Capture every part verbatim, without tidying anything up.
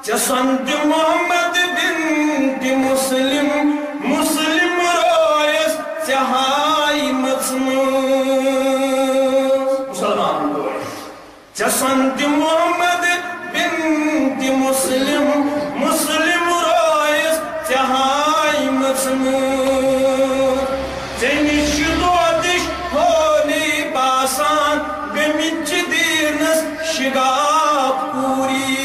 ژےٚ سۄنتہِ محمد بنتِ مسلم، مسلم رٲیس ژےٚ ہاے مٔژمٕژ۔ مسلمان کورِ۔ ژےٚ سۄنتہِ محمد بنتِ مسلم، مسلم رٲیس ژےٚ ہاے مٔژمٕژ۔ ژےٚ نِش چھِ دۄدٕچ ہولی باسان، گٔمٕتۍ چھِ دیٖنس شِگاف کوٗری۔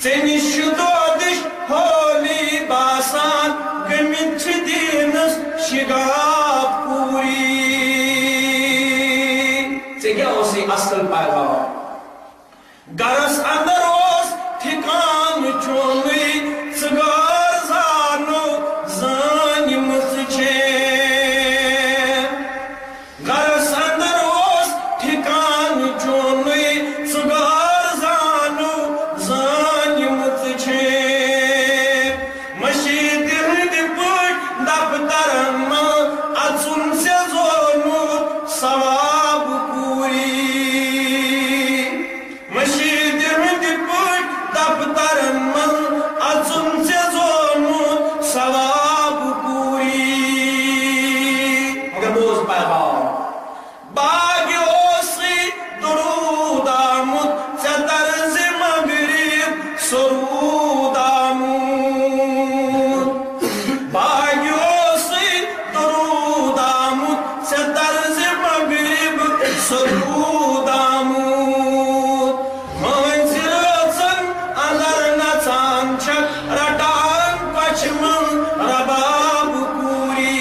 ژےٚ نِش چھِ دۄدٕچ ہولی باسان، گٔمٕتۍ چھِ دیٖنس شِگاف کوٗری۔ ژےٚ کیٛاہ اوسُے اصل پیغام؟ گرس اندر اوس ٹھکانہٕ چونُے، ژٕ غٲر زانو زٲنِمٕژ چھے۔ گرس اندر اوس ٹھکانہٕ چونُے، ژٕ غٲر زانو زٲنِمٕژ چھے۔ مشیٖد ہٕنٛدۍ پٲٹھۍ دفترن منٛز اژُن ژےٚ زونمُت ثواب کوٗری۔ مشیٖد ہٕنٛدۍ پٲٹھۍ دفترن منٛز اژُن ژےٚ زونمُت ثواب کوٗری۔ مگر بوز پیغام، باغ اوسُے درود آمُت، ژےٚ طرزِ مغرب سرود آمُت۔ باغ اوسُے درود آمُت، ژےٚ طرزِ مغرب سرود آمُت۔ مٲنٛزِ رٲژن اندر نژان چھکھ، رٹان پچھمہٕ رباب کوٗری۔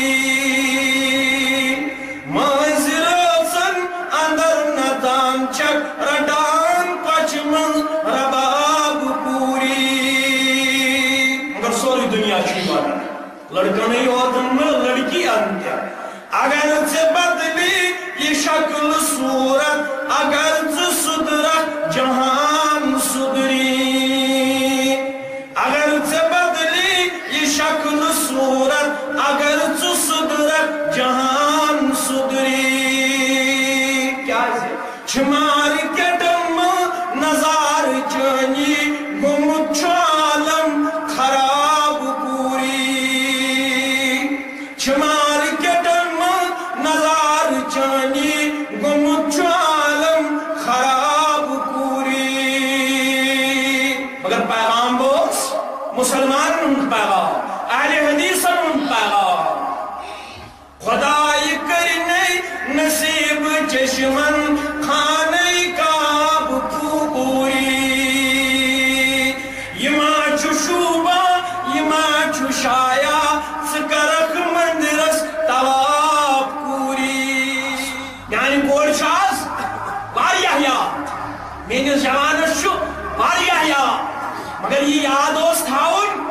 مٲنٛزِ رٲژن اندر نژان چھکھ، رٹان پچھمہٕ رباب کوٗری۔ مگر سورُے دُنیا چھُے ونان، لڑکنے یوت نہٕ، لڑکی ان تہِ۔ اگر ژےٚ بدلی یہِ شکل صورت، اگر ژٕ سُدرکھ جہان سُدری۔ اگر ژےٚ بدلی یہِ شکل صورت، اگر ژٕ سُدرکھ جہان سُدری۔ کیازِ؟ چھِ مارکیٹن منٛز نظارٕ چٲنی، گوٚمُت چھُ عالم خراب کوٗری۔ چھِ مارکیٹن منٛز نظارٕ چٲنی، گوٚمُت چھُ عالم خراب کوٗری۔ مگر پیغام اوس مسلمانن ہُنٛد پیغام، اہل حدیثن ہُنٛد پیغام۔ خدایہِ کٔرِنَے نصیب چشمن خانہ کعب پوٗری۔ یہِ ما چھُ شوٗبان، یہِ ما چھُ شایان، ژٕ کرکھ مندرس طواف کوٗری۔ یعنی کورِ چھُ آز واریاہ یاد۔ میٲنِس جوانس چھُ واریاہ یاد، مگر یہِ یاد اوس تھاوُن،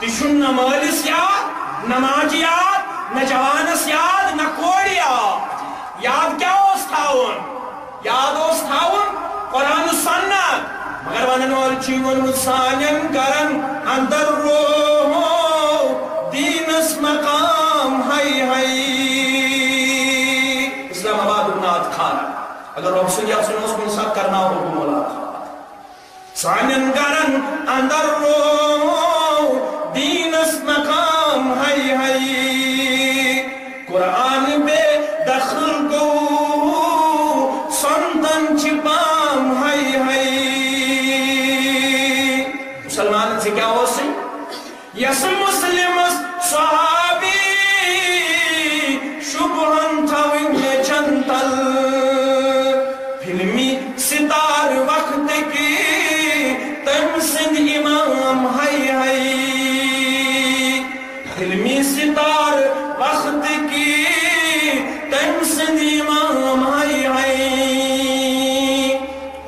تہِ چھُنہٕ نہ مٲلِس یاد، نہ ماجہِ یاد، نہ جوانس یاد، نہ کورِ یاد۔ یاد کیٛاہ اوس تھاوُن؟ یاد اوس تھاوُن قرآن و سنت۔ مگر ونن وول چھُ ووٚنمُت، سانٮ۪ن گرن اندر روو دیٖنس مقام، ہاے ہاے۔ اسلام آبادُک نعت خانہ۔ اگر رۄب سُنٛد یژھُن اوس، کُنہِ ساتہٕ کرناوہو بہٕ مُلاقات۔ سانٮ۪ن گرن اندر روو دیٖنس مقام، ہاے ہاے۔ قرآن بے دخل گوٚو، سنتن چھِ پام، ہاے ہاے۔ مسلمان، ژےٚ کیٛاہ اوسُے؟ یس مسلمس صحابی شبہن تھاوٕنۍ میچھن تل۔ فلمی ستار وقتٕکۍ تٔمۍ سٕنٛدۍ امام، ہاے ہاے۔ فلمی ستار وقتٕکۍ تٔمۍ سٕنٛدۍ امام، ہاے ہاے۔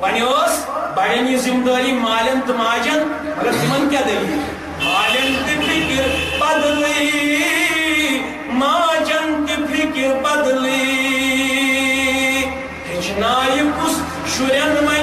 وۄنۍ ٲس بڑٮ۪ن یہِ ذمہٕ دٲری مالٮ۪ن تہٕ ماجن، مگر تِمن کیٛاہ دٔلیٖل؟ مالٮ۪ن تہِ فِکر بدلٕے، ماجن تہِ فِکر بدلٕے۔ ہیٚچھنایہِ کُس شُرٮ۪ن وۄنۍ